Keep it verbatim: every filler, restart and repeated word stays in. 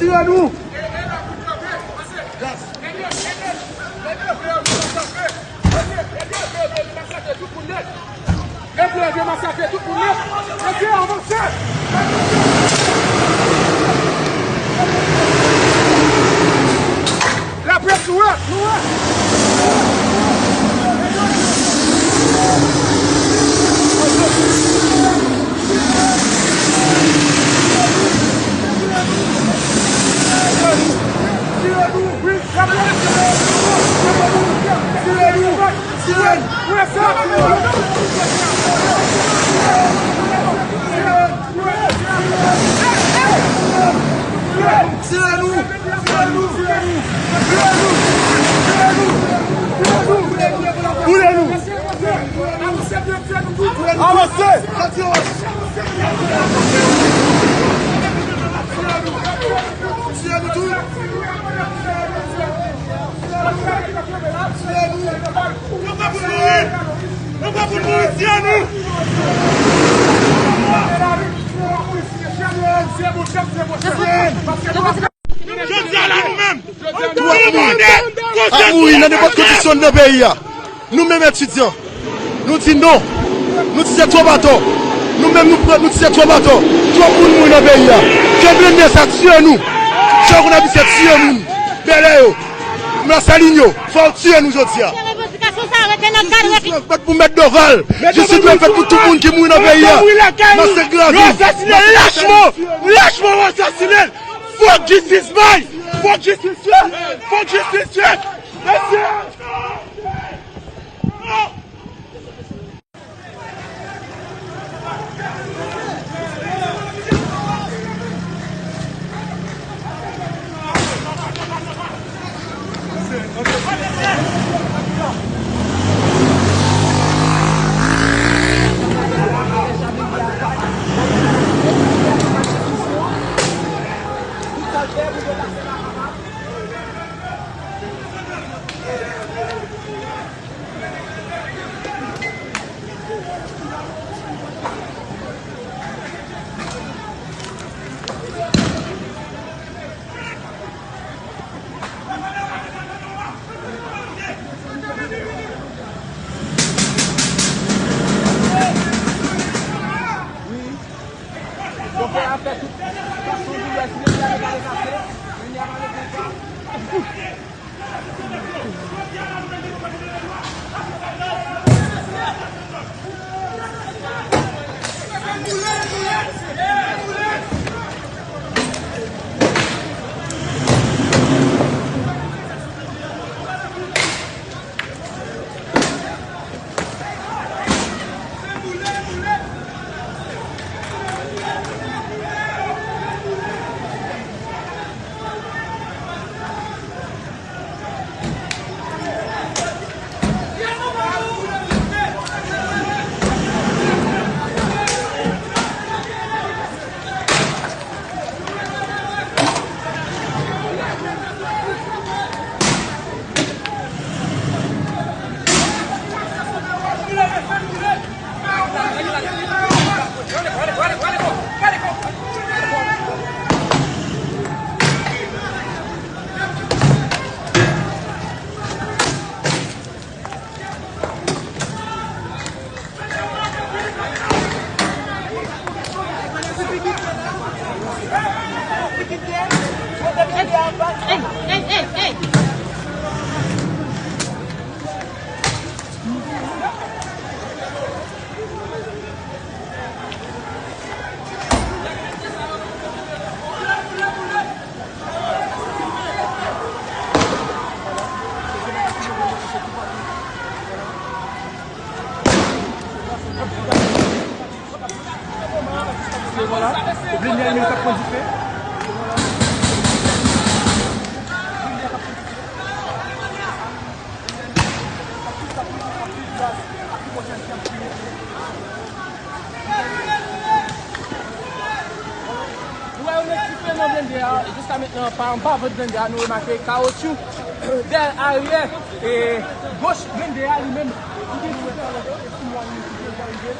Tire nou! Laprès, nou wè, nou wè. Boule nou! Avanse! Yo pa pou mouri! Yo pa pou mouri! Tire nou! Jodi a la nou menm, nou mande konsèy ap mouri nan nenpòt kondisyon nan peyi a. Nou menm etidyan, nou di non. Nou di se twòp atò. Nou menm nou pran, nou di se twòp atò. Twòp moun mouri nan peyi a. Ke blende sa tire nou. Ke yo konn abitye tire moun. Bèlè yo. Lasalin yo. Fò yo tire nou jodi a. Revandikasyon sa rete nan kad revandikasyon. Jistis dwe fèt pou mèt Doval. Jistis dwe fèt pou tout moun ki mouri nan peyi a. Nan Sent Gravin. Yo asasinen lachman. Lachman yo asasinen. Fòk jistis bay. Fòk jistis fèt. Fòk jistis fèt. Mesye! Nou wè yo met dife nan blende a, jiska mentnan pa, pa vant blende a, nou remake kawotchou dèyè aryè e goch blende a li menm, li gen dife nan blende a, e si mwa li ki deja rive.